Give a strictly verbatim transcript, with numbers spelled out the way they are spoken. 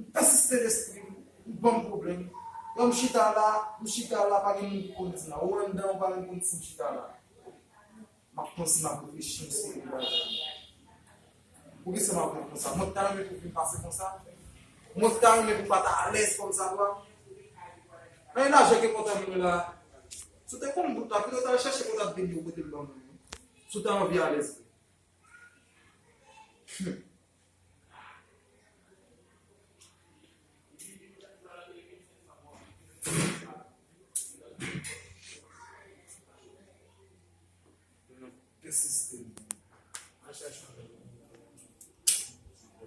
M pèsiste lespri m, m ban m pwoblèm. Lè m chita la, m chita la, pa gen moun ki konn di m la. Ou anndan, ou pa menm konn si m chita la. M ap panse, m ap reflechi, m sere bagay. Poukisa m ap viv konsa? Mwen ta renmen pou vin pase konsa. Mwen ta renmen pou pa ta alèz konsa, kwa. Men lajè ke kontan moun la. Si w te konn bout la, pou w ta al chèche kontak vin yo kote l ban mwen. Si w ta anvi alèz. Hmm. Pèsiste.